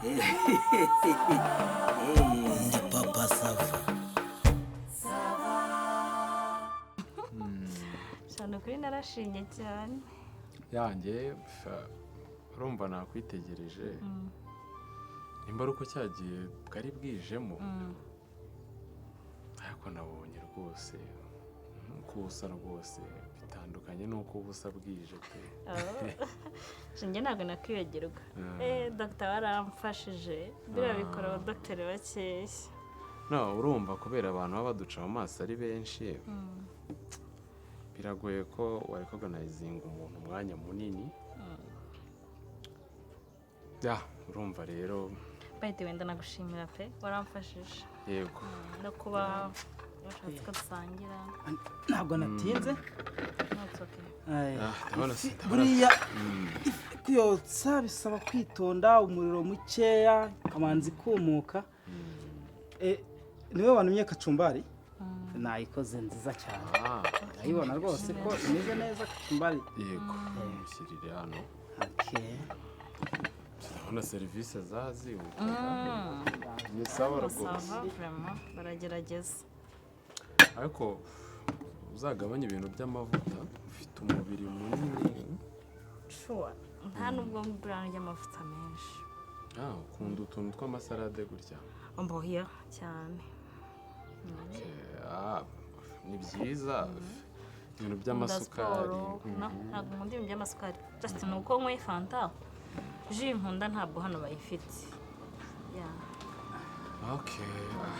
Ndi Papa Sava. Cyane kuri narashimye cyane. Yanjye urumva nakwitegereje, nimba ari uko cyagiye bwari bwijemo, ariko nabonye rwose uko usa rwose bitandukanye n'uko uba usa bwije pe. Njye ntabwo nakwibagirwa. Dogita, waramfashije, biriya bikora abadogiteri bakeya. No urumva, kubera abantu baba baduca mu maso ari benshi, biragoye ko warecognizinga umuntu umwanya munini. Ya, urumva rero. By the way, ndanagushimira pe, waramfashije. Yego. No kuba washatse ko dusangira. Ntabwo natinze. No, it's okay. Ay, Ah, ndabona ifi ndabona buriya ifi kuyotsa bisaba kwitonda, umuriro mukeya, ikamanza ikumuka. Niwe wantumye kacumbari, nayikoze nziza cyane. Ndayibona rwose ko imeze neza kacumbari. Yego, mushyirire hano. Okay. Ndabona serivisi zazihuta, ni sawa rwose. Ça va, vraiment baragerageza. Ariko uzagabanye ibintu by'amavuta, ufite umubiri munini. Sure, nta nubwo mbura ry'amavuta menshi. Ah, ukunda utuntu tw'amasalade gutya? Mbohiya cyane. Okay, ah, ni byiza ibintu Nkunda by'amasukari. siporo. No, ntabwo nkunda ibintu by'amasukari, just ni uko nyweye Fanta, jus nkunda ntabwo hano bayifite. Yeah. Okay. Ah.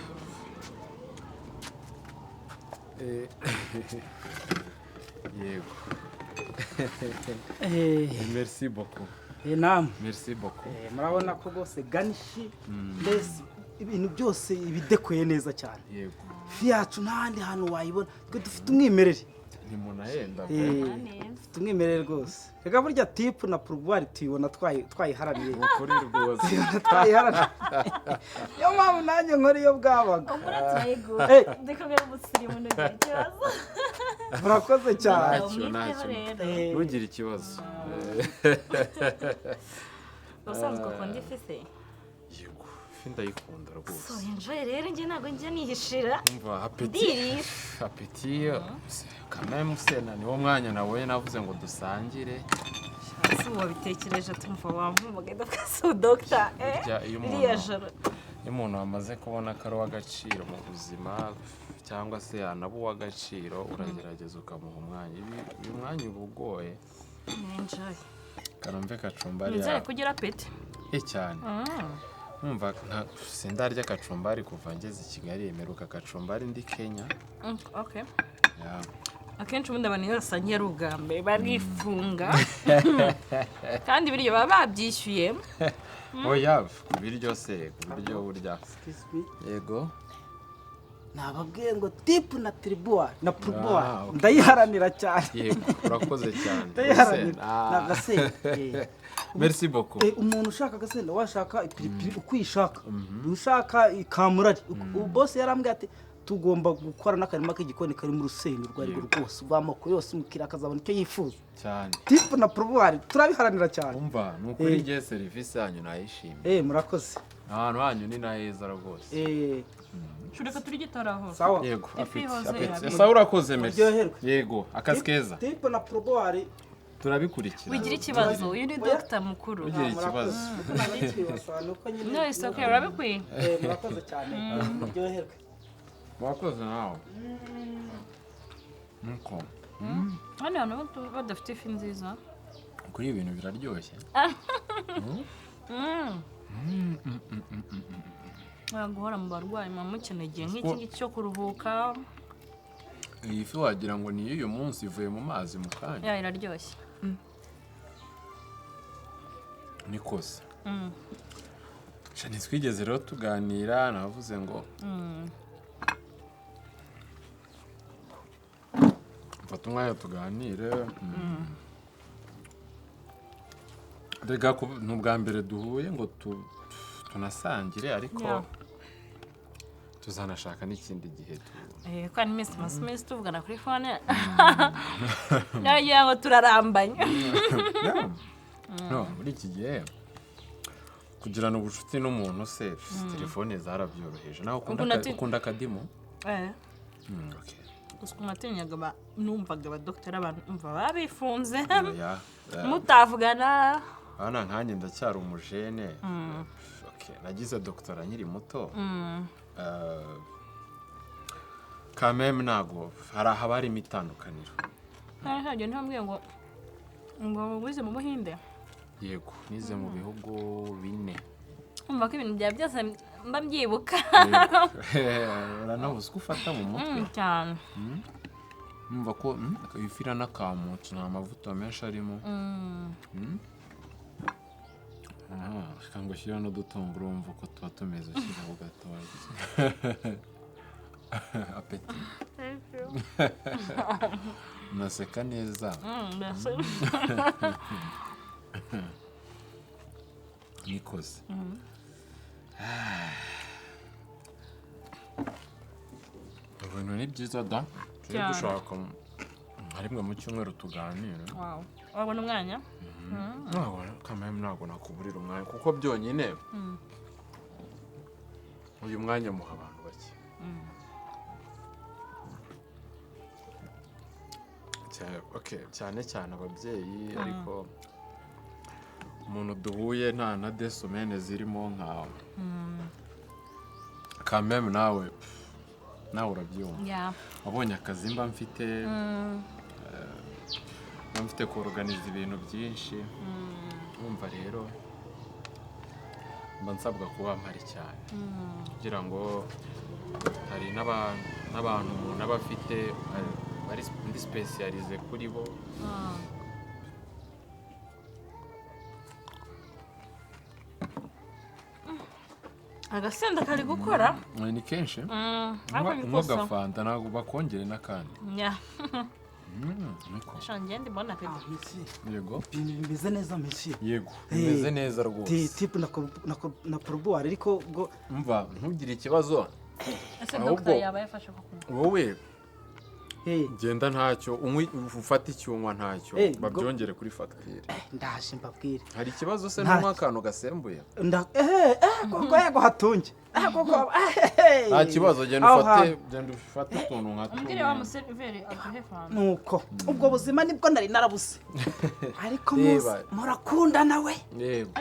Yego. Merci beaucoup. Namwe. Merci beaucoup. Murabona ko rwose garnish, mbese ibintu byose ibidekoye neza cyane. Ifi yacu nta handi hantu wayibona, twe dufite umwimerere. Ntimunahenda pe. Neza. Dufite umwimerere rwose. Reka burya tip na pourboire tuyibona twayiharaniye. Ukuri rwose. Tuyibona twayiharaniye, niyo mpamvu nanjye nkora iyo bwabaga. Ubura turayigura. Ndi kumwe n'umusirimu, ntugire ikibazo. Murakoze cyane. Ntacyo, Umwiteho ntacyo. rero. Ntugire ikibazo. Ubusanzwe ukunda ifi se? Yego, ifi ndayikunda So rwose. enjoy rero, njye ntabwo njya nihishira. Umva, appétit. Ndirira. Appétit kameme sena, niwo mwanya nabonye navuze ngo dusangire. Si wabitekereje, tumva wampamagaye ndavuga si dogita Burya iyo umuntu iriya joro. Iyo umuntu amaze kubona ko ari uw'agaciro mu buzima, cyangwa se yanaba uw'agaciro, uragerageza ukamuha umwanya. Uyu mwanya uba ugoye. Enjoy. Karumve kacumbari. Nizere Yawe ko ugira appétit. Cyane. Numva sindarya kacumbari kuva ngeze i Kigali, mperuka kacumbari ndi Kenya. Okay. Ya. Akenshi ubundi abantu iyo basangiye ari ubwa mbere barifunga, kandi ibiryo baba babyishyuye. Oya, ku biryo se, ku biryo burya. Excuse me. Yego. Nababwiye ngo tip na tiribuwari na pourboire Ah, okay. ndayiharanira cyane. Yego, urakoze cyane. Ndayiharanira. Ah. Ni agasenda. Merci beaucoup. Umuntu ushaka agasenda, washaka ipiripiri uko uyishaka, ushaka ikamurari. Ubu boss yarambwiye ati tugomba gukora n'akarima k'igikoni karimo urusenda urwo arirwo rwose, rw'amoko yose, umukiriya akazabona icyo yifuza. Cyane. Tip na pourboire turabiharanira cyane. Umva, ni ukuri ngiye serivisi yanyu nayishimiye. Murakoze. Ahantu hanyu ni na heza rwose. Reka turye itaraho. Sawa. Yego. Ifi Appétit. ihoze Appétit. irabira. Sawa, urakoze, merci. Muryoherwe. Yego, akazi keza. Tip na pourboire. Turabikurikira. Wigira ikibazo, uyu ni dogita mukuru. Ntugire ikibazo. No, it's okay, urabikwiye. Murakoze cyane, muryoherwe. Murakoze nawe nuko. Hano hantu badafite ifi nziza. Kuri ibi bintu biraryoshye. Guhora mu barwayi muba mukeneye igihe nk'iki ngiki cyo kuruhuka. Iyi fi wagira ngo ni iy'uyu munsi, ivuye mu mazi mu kanya. Ya, iraryoshye. Nikoze. Sha, ntitwigeze rero tuganira, navuze ngo mfate umwanya tuganire. Rega ni ubwa mbere duhuye ngo tunasangire, ariko tuzanashaka n'ikindi gihe Kandi iminsi tumaze iminsi tuvugana kuri phone, yagira ngo turarambanye. Yeah. No, muri iki gihe Kugirana ubucuti n'umuntu se, telefone zarabyoroheje. Nawe ukunda Ukunda ukunda akadimu? Eh. Okay. Gusa natinyaga numvaga abadogiteri, abantu umva babifunze Oya, mutavugana. Hano nkanjye ndacyari umujene. Okay, nagize doctorat nkiri muto. Kameme ntago hari ahaba harimo itandukaniro. Ntabwo ntibambwiye ngo wize mu Buhinde? Yego, nize mu bihugu 4. Umva ko ibintu byawe byose mba mbyibuka. Uranabuze ko ufata mu mutwe. Cyane. Numva ko ifi iranakamutse, nta mavuta menshi arimo. Reka ngo ushyire n'udutunguru wumve uko tuba tumeze, ushyiraho gatoya. Apeti. Unaseka neza. Mbese. Nikoze. Ibintu ni byiza da. Tujye Cyane. dushaka nka rimwe mu cyumweru tuganire. Wow. Wabona umwanya? Ntabwo kameme, ntabwo nakuburira umwanya kuko byonyine uyu mwanya muha abantu bake. Okay, cyane cyane ababyeyi, ariko umuntu duhuye nta na desomene zirimo nka kameme, nawe urabyumva. Wabonye akazi mba mfite, mba mfite koroganiza ibintu byinshi. Wumva rero mba nsabwa kuba mpari cyane kugira ngo hari n'abantu umuntu aba afite bari ndi spécialisé kuri bo. Agasenda kari gukora. Ni kenshi. Ariko ni Unywa kosa. agafanta, ntabwo bakongere n'akandi. Niko. Sha, ngende mbona peti. Ah, monsieur. Yego. Ibintu bimeze neza, monsieur. Yego, bimeze neza rwose. Tip na pourboire, ariko ubwo Umva, ntugire ikibazo. Ese Ahubwo- dogita yaba yafashe ko kunywa? Wowe genda ntacyo unywe, ufate icyunywa ntacyo. Babyongere kuri fagitire. Ndaje mbabwire. Hari ikibazo se Ntacyo. ntunywa akantu gasembuye? Nda koko, yego, hatunge koko. Nta kibazo, genda Aho ufate hantu. genda ufate utuntu nka Umbwire wa tumwe. museriveri aduhe fanta. Nuko ubwo buzima nibwo nari narabuze, ariko Reba. muzi murakundana we. Yego.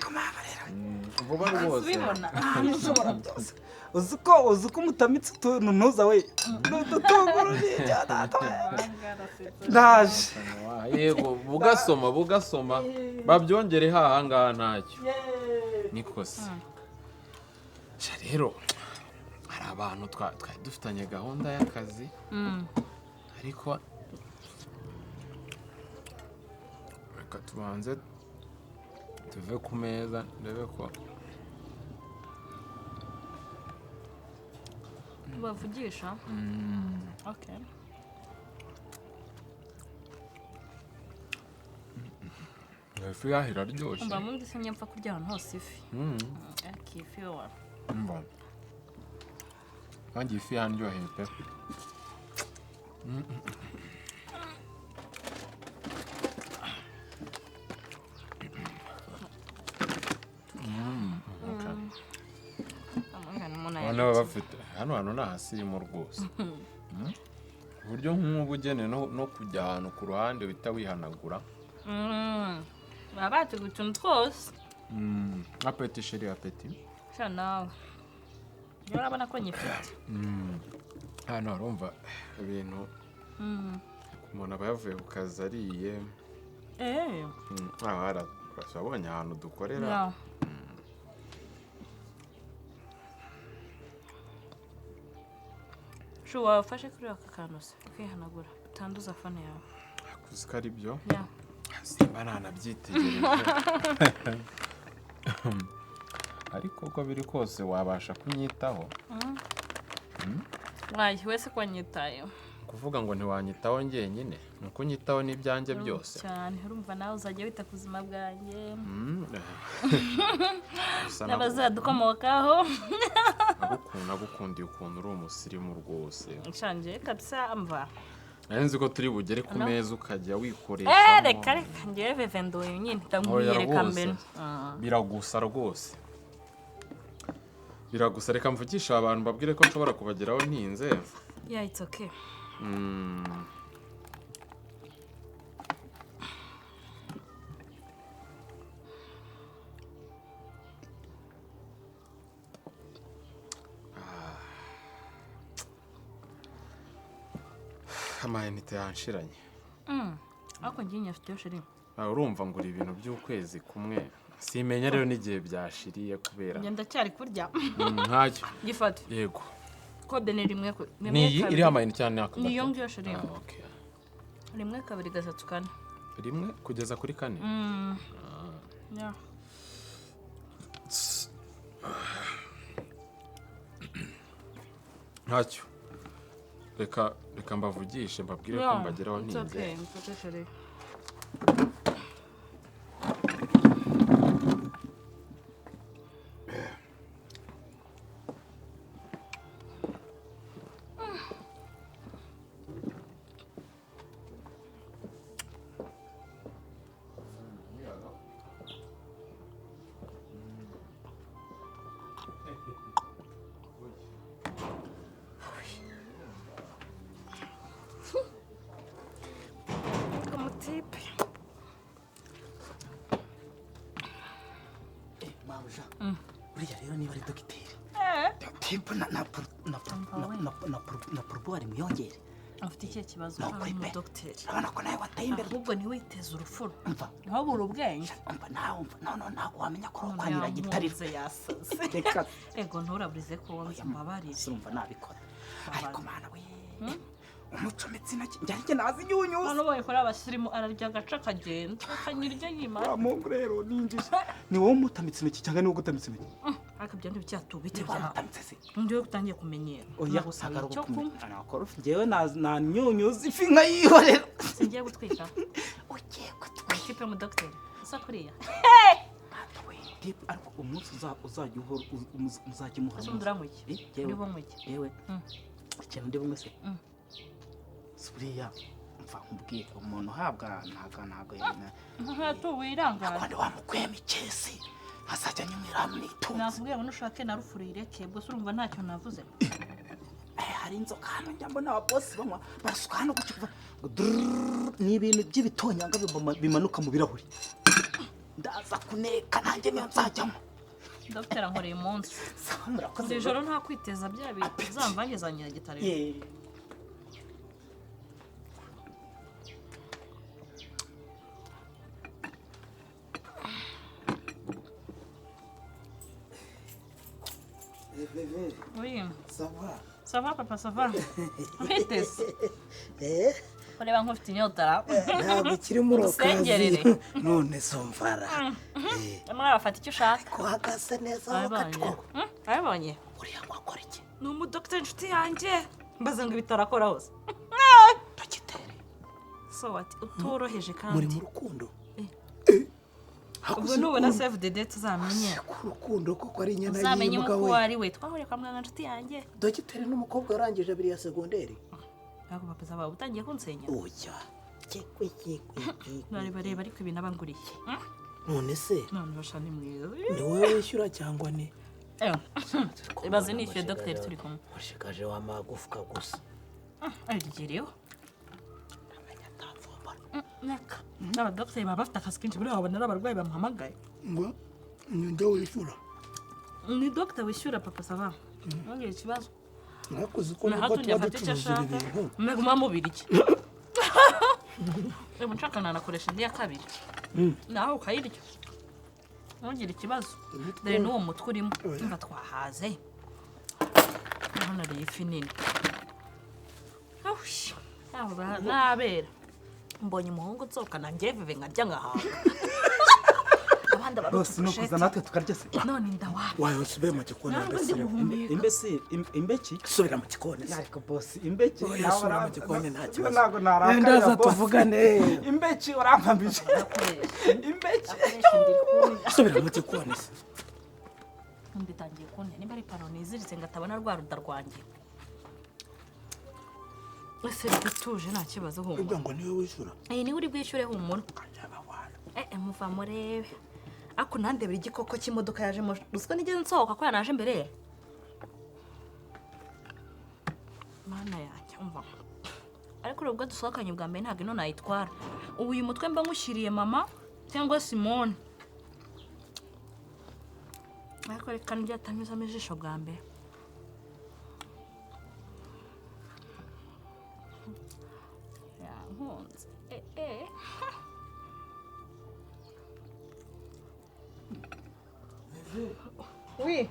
Komaba rero. Vuba rwose. Ubibona. Ushobora byose. Uzi ko mutamitse utuntu ntuza we n'udutunguru n'ibyo data we. Ndaje. Yego, bugasoma bugasoma, babyongere hahangaha ntacyo. Niko se. Sha rero hari abantu twari dufitanye gahunda y'akazi, ariko reka tubanze tuve ku meza ndebe ko Bavugisha. Okay. Ifi yaho iraryoshye. Umva, mundi sinjya mpfa kurya ahantu hose ifi. Ariko ifi yo Umva, nanjye ifi yandyoheye pe. Okay. Amangana umuntu Abana baba bafite hano hantu ni ahasirimu rwose. Ku buryo nk'ubugeni no kujya ahantu ku ruhande uhita wihanagura. Baba bateguye utuntu twose. Appétit chérie, appétit. Sha, nawe niba urabona ko nyifite. Hano harumva ibintu umuntu aba yavuye ku kazi ariye. Aha wabonye ahantu dukorera. Yeah. Shu, wafashe kuri aka kantu se ukihanagura utanduza phone yawe? Uzi ko ari byo. Yeah. Simba nanabyitegereje, ariko uko biri kose wabasha kunyitaho. Wayi wese ko wanyitayeho. Kuvuga ngo ntiwanyitaho njyenyine ni ukunyitaho n'ibyanjye byose. Cyane, urumva nawe uzajya wita ku buzima bwanjye Gusa n'abazadukomokaho. Nagukundiye ukuntu uri umusirimu rwose. Nshanje kabisa, mva. Nari nzi ko turi bugere ku No. meza ukajya wikoresha. Eh, reka reka, ngewe veve nduye nyine, Oya ndamwiyereka rwose. mbere. Biragusa rwose, biragusa. Reka mvugisha abantu, mbabwire ko nshobora kubageraho ntinze. Yeah, it's okay. Amayinite yanshiranye. Ariko ngiye nyafiteyo, chéri. Ah, urumva ngura ibintu by'ukwezi kumwe, simenya rero n'igihe byashiriye kubera Njye ndacyari kurya. Ntacyo. Gifate. Yego. Kode ni rimwe rimwe, Ni iyi kabiri. iriho amayinite cyane aka Ni iyo gato? ngiyo, chéri. Ah, okay. Rimwe, kabiri, gatatu, kane. Rimwe kugeza kuri kane. Yeah. Ntacyo, reka mbavugishe, mbabwire ko Yeah, mbageraho it's ntinze. okay, it's okay, chéri. Umutipe. Mabuja, buriya rero niba ari dogiteri tipu na pourboire mwiyongere. Afite ikihe kibazo? Ni ukuri pe. Umudogiteri. Urabona ko nawe wateye imbere. Ahubwo ntiwiteze urufuro. Umva. Ntubure ubwenge. Umva nawe, umva, none ntabwo wamenya ko uri kwa Nyiragitariro. Yankunze, yasaze. Reka. Ego, nturaburize ko wonze, mbabarire. Urumva nabikora, ariko mana we, umucometse intoki njya njye nazi inyunyuza. Hano ubonye ko ari abasirimu, ararya agace akagenda akanyirya yimara. Wa mungu rero ninjije, ni wowe umutamitse intoki cyangwa ni wowe ugutamitse intoki? Ariko ibyo ntibyatubite Ni byawe. wamutamitse se? Undi we utangiye kumenyera. Oya. Nagusaba Ntabwo icyo kunywa. nakora, njyewe nanyunyuza ifi nkayihorera. Singiye gutwika. Ugiye gutwika. Ikipe y'umudogiteri usa kuriya. Tipu, ariko umunsi uzajya uhora muzajya muhora. Ese ubundi uranywa iki? Eh, jyewe. Uri bunywe iki? Yewe, ikintu ndi bumwe se si buriya, mva nkubwire, umuntu uhabwa ntabwo Ntabwo wirangara. Akandi wamukuyemo ikesi azajya anywera nitunze. Nakubwiye ngo nushake na rufuro uyireke, ubwo se urumva ntacyo navuze? Eh, hari inzoka hano njya mbona ababosi banywa, barasuka hano gutya kuva ngo durururu, ni ibintu by'ibitonyanga bimanuka mu birahuri. Ndaza kuneka nanjye niyo nzajyamo. Dogiteri ankoreye umunsi. Sawa, murakoze. Iri joro nta kwiteza bya bintu zamvange za Nyiragitariro. Yeah. Oui. Ça va? Ça va, papa, ça va. Witeze. Eh? Ureba nk'ufite inyota ra. Ntabwo ukiri muri Udusengerere. occasion. None somvara. Mwana, bafata icyo ushaka. Ko hagasa neza aho Abibonye. kacwo. Abibonye. Uriya ngo akora iki? Ni umudogiteri inshuti yanjye. Mbaza ngo ibitaro akora hose. Dogiteri. So what? Utoroheje Muri kandi. mu rukundo. Eh. Hakuze Ubwo nubona urukundo. save the date uzamenye. Ku rukundo koko ari inyana Uzamenye y'imbwa uko we. ari we. Twahuriye kwa muganga inshuti yanjye. Dogiteri n'umukobwa warangije abiri ya segonderi. Ntabwo papa zaba utangiye kunsenya. Oya. Kekwe kekwe kekwe. Nareba reba ariko ibintu abanguriye. None se None basha ni mwiza. ni wowe wishyura cyangwa ni? Eh. Ibaze nishyuye dogiteri turi kumwe. Mushikaje w'amagufwa gusa. Arigereho. Amenya atamvumbura. Naka. N'abadogiteri baba bafite akazi kenshi, buriya wabona ari abarwayi bamuhamagaye. Ngo ninde wishyura? Ni dogiteri wishyura, papa sava. Ntugire ikibazo. Mwakoze uko Naho nubwo tundi tuba afata icyo ducuruza ibi ashaka. bintu. Mbega mubiri iki? Ubu nshaka nanakoresha indi ya kabiri. Nawe ukayirya. Ntugire ikibazo. Dore n'uwo mutwe urimo. Umva twahaze. Hano nariye ifi nini. Awush. Aho nabera. Mbonye umuhungu nsohoka nanjye veve nkarya nkahaga. Abandi Bose ni ukuza natwe tukarya se? None inda wapi? Wayo usubire mu gikoni. Ntabwo Mbese ndi guhumeka. Imbesi imbeki. Subira mu gikoni se. Ariko bosi, imbeki. Oya, Nawe subira mu gikoni nta kibazo. Ntabwo narakarira Ndaza bosi. tuvugane. Imbeki urampamije. Imbeki. Subira mu gikoni se. Undi itangiye kunde nimba ari ipantaro niziritse ngo atabona rwa ruda rwanjye. Ese utuje nta kibazo humura. Ubwo ngo niwe wishyura. Eh, niwe uri bwishyure humura. Muva murebe. Ako nandebera igikoko cy'imodoka yajemo. Ruswa nigeze nsohoka ko yanaje mbere. Mana yanjye umva. Ariko ubwo dusohokanye bwa mbere ntabwo ino nayitwara. Ubu uyu mutwe mba nkushyiriye mama cyangwa Simone. Ariko reka njye atanyuzamo ijisho bwa mbere. Yankunze. Oui.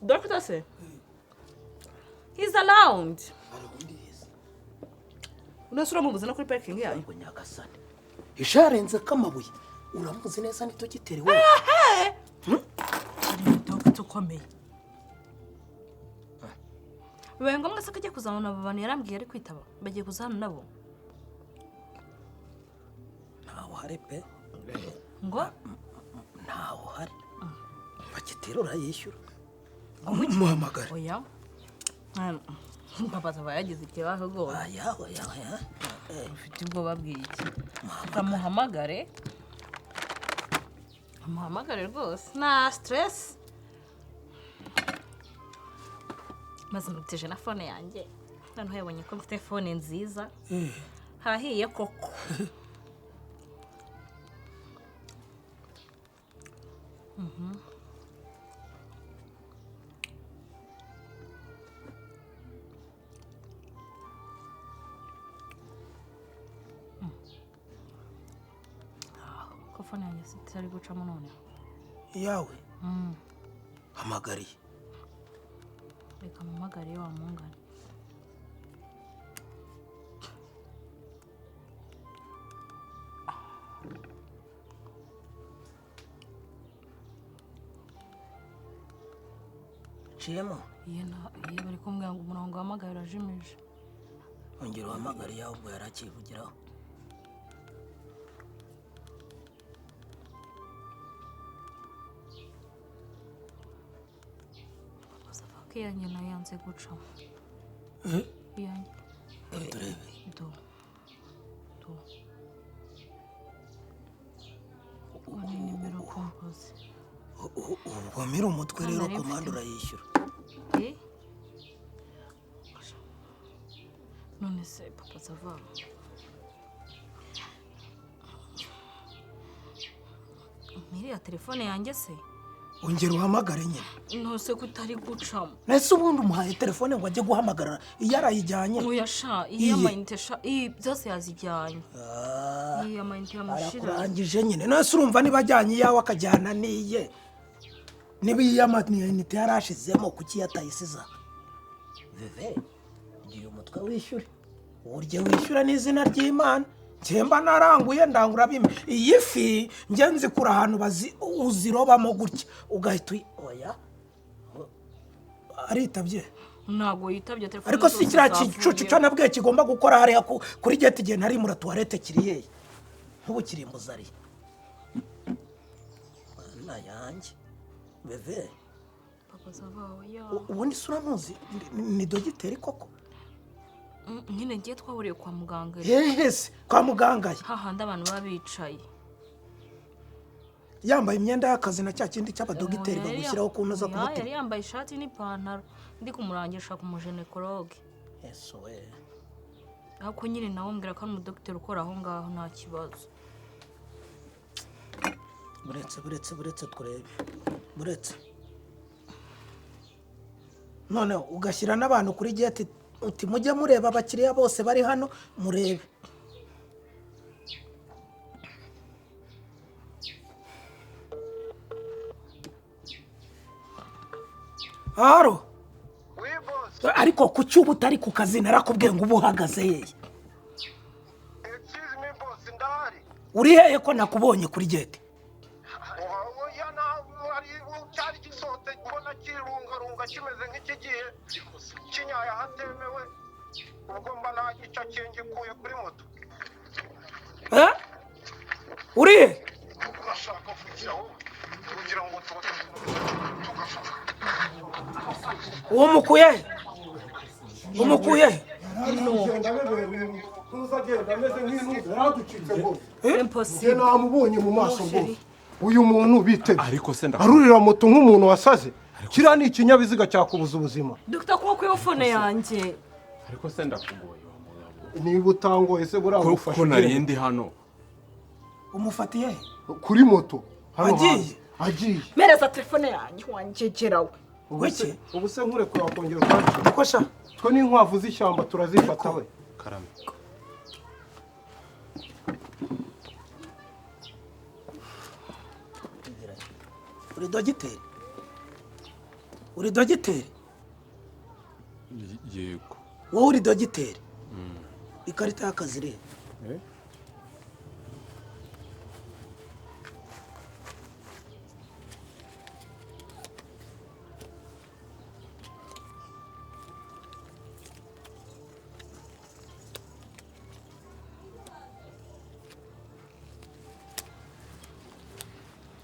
Doctor se? He's around. Unasura mubuze no kuri parking yayo. Ngo nyagasane. Isharenze kamabuye. Uramuzi neza nitogiteri we. Doctor ukomeye. Bibaye ngombwa se ko ajya kuzamuna abo bantu yarambwiye ari kwitaba. Bagiye kuza hano nabo. Ntawe uhari pe. Ngo? Ntawe uhari. Bagitera urayishyura. Muhamagare. Oya. Papa aba yagize ikibazo rwose. Oya oya oya. Ufite ubwoba bw'iki? Kamuhamagare. Amuhamagare rwose. Nta stress. Maze mutije na phone yanjye. Noneho yabonye ko mfite phone nziza. Hahiye koko. Ko phone yanjye itari gucamo noneho. Iyawe? Hamagariye. Reka mpamagare wa mungane. Ciyemo? Iyo bari kumbwira ngo umurongo wahamagaye urajimije. Ongera uhamagare iyawe ubwo yari akivugiraho. Iyanjye nayo yanze gucamo. Iyanjye. Turebe. Do. Do. Ni nimero kompoze. Ubwo mira umutwe rero komande urayishyura. None se papa sava. Miriya telefone yanjye se? Ongera uhamagare nyine. Ntose kutari gucamo. Nese ubundi umuhaye telefone ngo ajye guhamagara iyo arayijyanye. Oya sha, iyo amayinite sha, byose yazijyanye. Iyo amayinite yamushira. Arakurangije nyine. Nese urumva niba ajyanye iyawe akajyana n'iye. Niba iyo amayinite yarashizemo kuki yatayisiza? Veve, giye umutwe wishyure. Urye wishyura n'izina ry'Imana. Njye naranguye ndangura bimwe. Iyi fi njye nzikura ahantu uzirobamo gutya ugahita oya. Aritabye. Ntabwo yitabye telefone. Ariko si kiriya gicucu cyo nabwiye kigomba gukora hariya kuri gate igihe ntari muri toilette kiri hehe. Nk'ubu kirimbuza ari. Mana yanjye. Veve. Papa sava oya. Ubundi se uramuzi ni dogiteri koko? Nyine ngiye twahuriye kwa muganga. Yes, kwa muganga. Hahandi abantu baba bicaye. Yambaye imyenda y'akazi na cya kindi cy'abadogiteri bagushyiraho ku ntoza ku mutima. Yari yambaye ishati n'ipantaro. Ndi kumurangisha ku mujenekologe. Yesu we. Ariko nyine nawe mbwira ko ari umudogiteri ukora aho ngaho nta kibazo. Buretse buretse buretse turebe. Buretse. None ugashyira n'abantu kuri gate uti mujye mureba abakiriya bose bari hano murebe. Haro. Ariko kuki ubu utari ku kazi narakubwiye ngo ubu uhagaze hehe? Excuse me boss, ndahari. Uri hehe ko nakubonye kuri gate? Oya ari cyari gisohotse mbona kirungarunga kimeze nk'ikigiye kinyaye ahatemewe, ubwo mba nagica kingikuye kuri moto. Uri he? Urashaka kugira ngo tugafata. Uwo mukuye he? Umukuye he? Yaragenda abebera ntuzagenda ameze nk'intuza yaraducitse rwose. Njye Impossible. namubonye mu maso rwose. Uyu muntu bitebye Ariko se arurira moto nk'umuntu wasaze. Kiriya ni ikinyabiziga cyakubuza ubuzima. Dr. Kuba kuyo phone yanjye. Ariko se ndakugoye wa mugabo. Niba utangoye se buriya Ko ngufashe ko nari ndi hano. Umufatiye he? Kuri moto hano Agiye? hanze. Agiye. Mereza telefone yanjye wangegerawe. Ubu se- Wiki? Ubu se nkurekure wakongera ukancika. Ko sha? Twe n'inkwavu z'ishyamba turazifata we. Karame. Uri dogiteri? Uri dogiteri? Yego. Wowe uri dogiteri? Ikarita y'akazi iri he? Eh?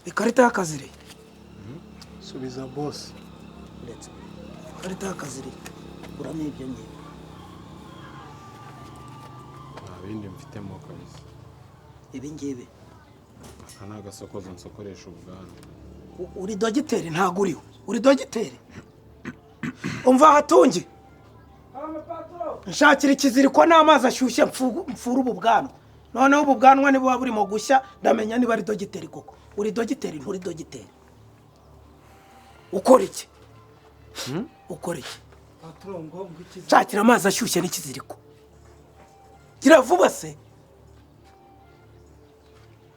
Ikarita y'akazi iri he? Subiza boss. Ndetse Ikarita y'akazi iri he? uramo ibyo ngibyo. Nta bindi mfitemo kabisa. Ibi ngibi. Aka ni agasokozo nsokoresha ubwanwa. Uri dogiteri ntabwo uriho. Uri dogiteri? Umva hatungi. Nshakira ikiziriko n'amazi ashyushye mfure ubu bwanwa. Noneho ubu bwanwa nibuba burimo gushya ndamenya niba ari dogiteri koko. Uri dogiteri nturi dogiteri? Ukora iki? Ukora iki? Patron, ngo ikizi. Nshakira amazi ashyushye n'ikiziriko. Gira vuba se.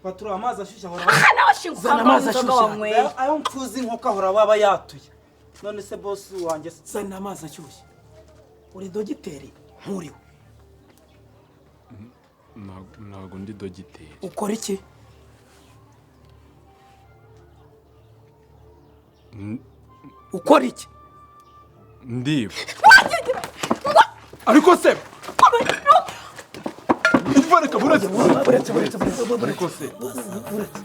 Patron, amazi ashyushye ahora Aha nawe shinguka Zana ngo amazi inzoga ashyushye. wanyweye. Ayo mfuzi inkoko ahora waba yatuye. None se boss wanjye se Zana amazi ashyushye. Uri dogiteri nturiwe? Ntabwo ndi dogiteri. Ukora iki? Ukora iki? Ndiba. Ariko se Reka buretse. Buretse, buretse, buretse, Ariko se buretse.